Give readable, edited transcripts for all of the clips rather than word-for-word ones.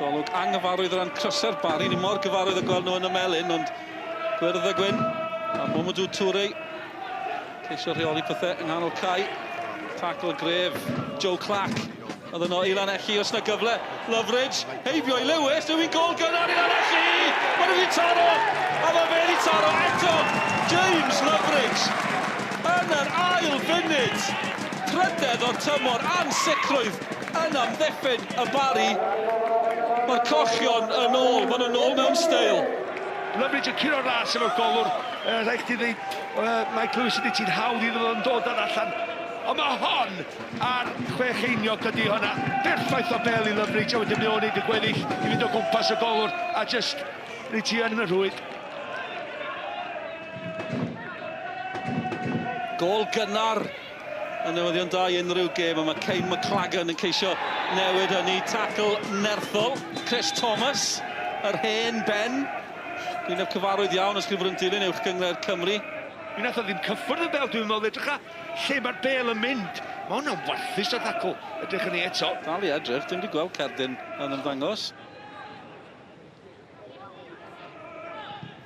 Golwg anghyfarwydd o ran cryse'r Barri, ni mor gyfarwydd o gweld nhw yn y melyn, ond gwyrdd a gwyn. A Mamadou Touré ceisio rheoli pethau yng nghanol cae. Tackle gref, Joe Clark. Oedd yno i Lanelli, os na gyfle, Loveridge, heibio i Lewis, yw'n gol gynnar i Lanelli! Mae nhw wedi taro, a mae fe wedi taro eto! James Loveridge, yn yr ail funud, trydedd o'r tymor, ansicrwydd yn amddiffyn y Barri. Mae'r cochion yn ôl, maen nhw'n ôl mewn steil. Loveridge yn curo'r ras efo'r golwr, rhaid chdi ddeud, Mike Lewis ydy ti'n hawdd iddo fo'n dod ar allan. Ond mae hon ar chwech einiog dydy hwnna. Berffaith o bel i Loveridge a wedyn mae o'n neud y gweddill i fynd o gwmpas y golwr a jyst rhaid ti yn y rhwyd. Gôl gynnar yn newyddion da i unrhyw gêm a mae Kane McLagan yn ceisio newid hynny. Tackle nerthol. Chris Thomas, yr hen ben. Gwyneb cyfarwydd iawn os chi'n fod yn dilyn Uwch Gynghrair Cymru. Mi nath o ddim cyffwrdd y bel dwi'n meddwl, edrycha lle mae'r bel yn mynd. Mae hwnna'n warthus o ddacl. Edrych ni eto. Dal i edrych, dim wedi gweld cerdyn yn ymddangos.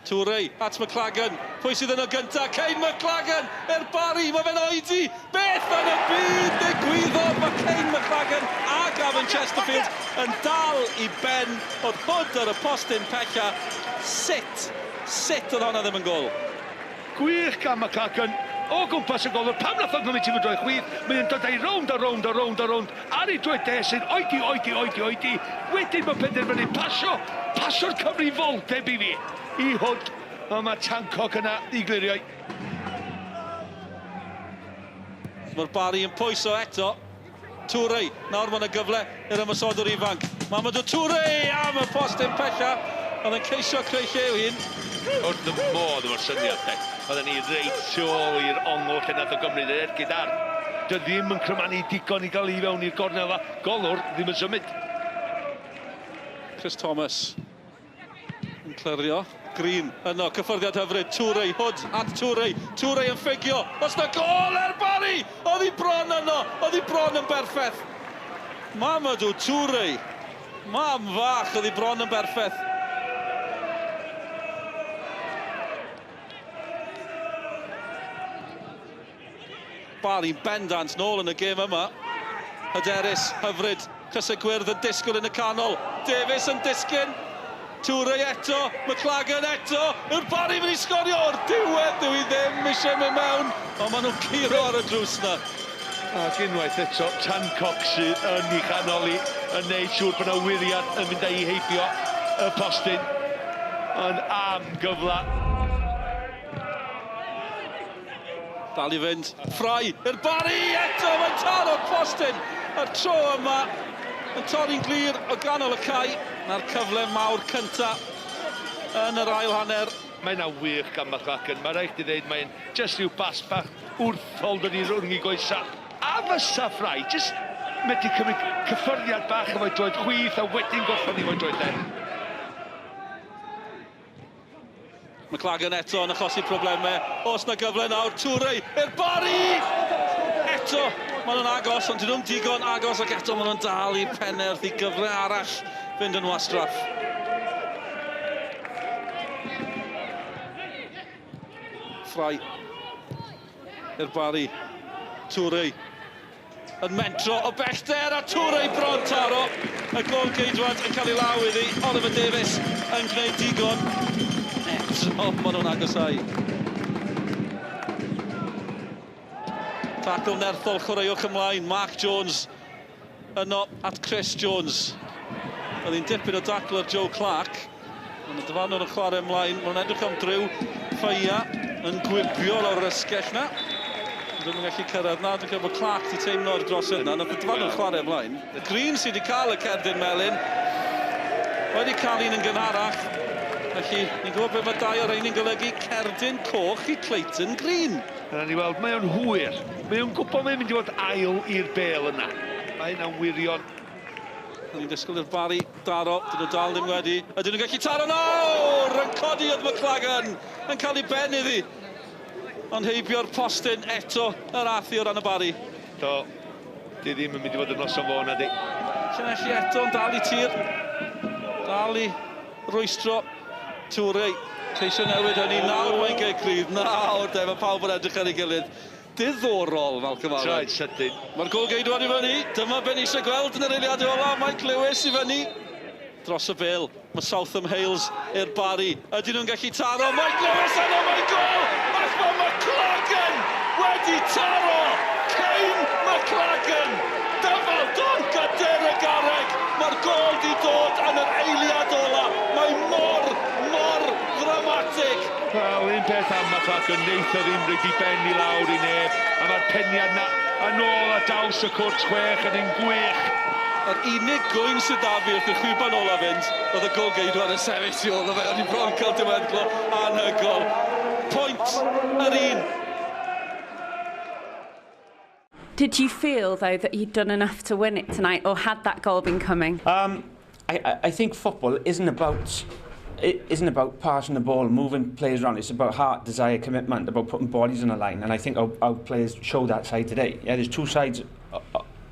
Toure at McLagan. Pwy sydd yno gynta? Kane McLagan i'r Barri. Mae fe'n oedi. Beth yn y byd ddigwyddodd? Mae Kane McLagan a Gavin Chesterfield yn dal i ben. Oedd Hood ar y postyn pella. Sut? Sut oedd honna ddim yn gol? Gwych gan McLagan o gwmpas y golwr. Pam nath o gymryd ti fy droed chwith? Mae o'n dod â'i rownd a rownd a rownd a rownd ar ei droed de sy'n oedi, oedi, oedi, oedi. Wedyn mae'n penderfynu pasio, pasio'r cyfrifoldeb i fi, i Hood. Ond mae Tancock yna i glirio. Mae'r Barri yn pwyso eto. Toure, nawr mae yna gyfle i'r ymosodwr ifanc. Mamadou Toure am y postyn pella, oedd yn ceisio creu lle i'w hun. Wrth y modd efo'r syniad de. Oedden ni reit tu ôl i'r ongl lle nath o gymryd yr ergyd ar. Dio ddim yn crymanu digon i gael i fewn i'r gornel a golwr ddim yn symud. Chris Thomas. Yn clirio. Green yno, cyffyrddiad hyfryd, Toure, Hood at Toure, Toure yn ffugio, os na gol er Barry! Oedd hi bron yno, oedd hi bron yn berffaith. Mamadou Toure, mam fach, oedd hi bron yn berffaith. Barry'n bendant nôl yn y gêm yma. Hyderus, hyfryd, crysau gwyrdd yn disgwyl yn y canol. Davies yn disgyn. Toure eto, McLagan eto. Yw'r Barry mynd i sgorio o'r diwedd? Dyw hi ddim eisiau mynd mewn, ond maen nhw'n curo ar y drws na. Ac unwaith eto, Tancock sydd yn ei chanol hi, yn neud siŵr bod yna wyriad yn mynd â'i heibio y postyn. Ond am gyfle. Dal i fynd. Fry i'r Barry eto, mae'n taro'r postyn. A'r tro yma yn torri'n glir o ganol y cae. Na'r cyfle mawr cynta yn yr ail hanner. Mae yna wych gan McLagan. Mae rhaid chdi ddeud mae'n jyst rhyw bas bach wrthol dydi rhwng i goesa. A fysa Fry jyst medru cymryd cyffyrddiad bach efo'i droed chwith a wedyn gorffen efo'i droed dde. McLagan eto yn achosi problemau. Os na gyfle nawr, Toure i'r Barry! Eto, maen nhw'n agos, ond dyn nhw'n digon agos ac eto maen nhw'n dal i Pennerth i gyfle arall fynd yn wastraff. Fry i'r Barry. Toure yn mentro o bellter a Toure bron taro. Y gol geidwad yn cael ei law iddi. Oliver Davies yn gwneud digon. Eto, maen nhw'n agosau. Tackle nerthol, chwaraewch ymlaen. Mark Jones yno at Chris Jones. Oedd hi'n dipyn o dacl ar Joe Clark. Ond y dyfarnwr yn chwarae ymlaen. Mae'n edrych am driw Ffeia yn gwibio lawr yr ysgell na. Ddim yn gallu cyrraedd na. Dwi'n credu bod Clark wedi teimlo'r drosedd na. Nath y dyfarnwr chwarae ymlaen. Green sydd wedi cael y cerdyn melyn. Wedi cael un yn gynharach. Felly, ni'n gwybod beth mae dau o'r rheini'n golygu. Cerdyn coch i Clayton Green. Dyna ni weld, mae o'n hwyr. Mae o'n gwybod mae'n mynd i fod ail i'r bel yna. Mae hynna'n wirion. Ni'n disgwyl i'r Barry daro, dyn nhw dal ddim wedi. Ydyn nhw'n gallu taro nawr! Yn codi oedd McLagan, yn cael ei ben iddi. Ond heibio'r postyn eto yr ath i o ran y Barry. Do, di ddim yn mynd i fod yn noson fo na di. Llanelli eto yn dal i tir. Dal i rwystro Toure. Ceisio newid hynny. Nawr mae'n gig rydd. Nawr, de, mae pawb yn edrych ar ei gilydd. Diddorol, Malcolm Allen. Traed sydyn. Mae'r gôl-geidwad i fyny. Dyma be ni eisiau gweld yn yr eiliadau ola. Mike Lewis i fyny. Dros y bêl. Mae Southam Hales i'r Barri. Ydyn nhw'n gallu taro? Mike Lewis yno, mae'n gôl! Ac mae McLagan wedi taro! Kayne McLagan! Dyfal donc a der y garreg! Mae'r gôl di dod yn yr eiliad ola. Mae mor, mor ddramatig. Wel, un peth am McLagan, neith o ddim rhaid i ben i lawr i neb. A mae'r peniad na yn ôl a daws y cwrt chwech yn un gwych. Yr unig gŵyn sydd da fi wrth i'r chwiban ola fynd, oedd y gôl-geidwad yn sefyll tu ôl o fe. O'n i'n bron cael diweddglo anhygoel. Pwynt yr un. Did you feel, though, that you'd done enough to win it tonight, or had that goal been coming? I think football isn't about passing the ball, moving players around. It's about heart, desire, commitment, about putting bodies on the line. And I think our players show that side today. Yeah, there's two sides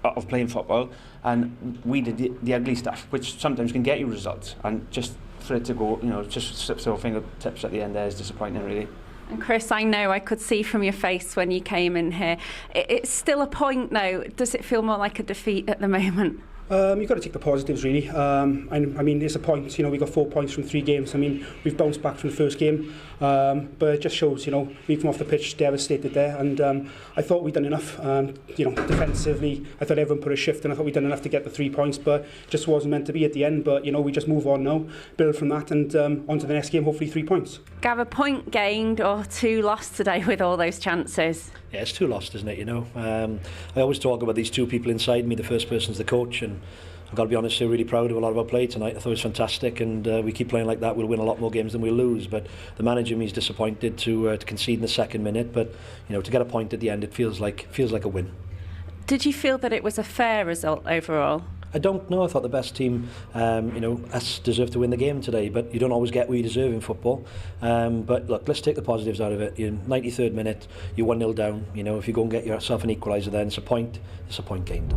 of playing football, and we did the ugly stuff, which sometimes can get you results. And just for it to go, just slip through our fingertips at the end there is disappointing, really. And Chris, I know I could see from your face when you came in here. It's still a point, though. Does it feel more like a defeat at the moment? You've got to take the positives, really. And, I mean, it's a point. We got 4 points from three games. I mean, we've bounced back from the first game, but it just shows we come off the pitch devastated there. And I thought we'd done enough. Defensively, I thought everyone put a shift, and I thought we'd done enough to get the 3 points, but just wasn't meant to be at the end. But we just move on now, build from that, and on to the next game. Hopefully, 3 points. Gav, a point gained or two lost today with all those chances? Yeah, it's two lost, isn't it? I always talk about these two people inside me. The first person's the coach, and I've got to be honest, I'm really proud of a lot of our play tonight. I thought it was fantastic, and we keep playing like that, we'll win a lot more games than we'll lose. But the manager me is disappointed to concede in the second minute, but to get a point at the end, it feels like a win. Did you feel that it was a fair result overall? I don't know. I thought the best team, us deserved to win the game today, but you don't always get what you deserve in football. But look, let's take the positives out of it. You 93rd minute, you're 1-0 down. If you go and get yourself an equaliser, then it's a point. It's a point gained.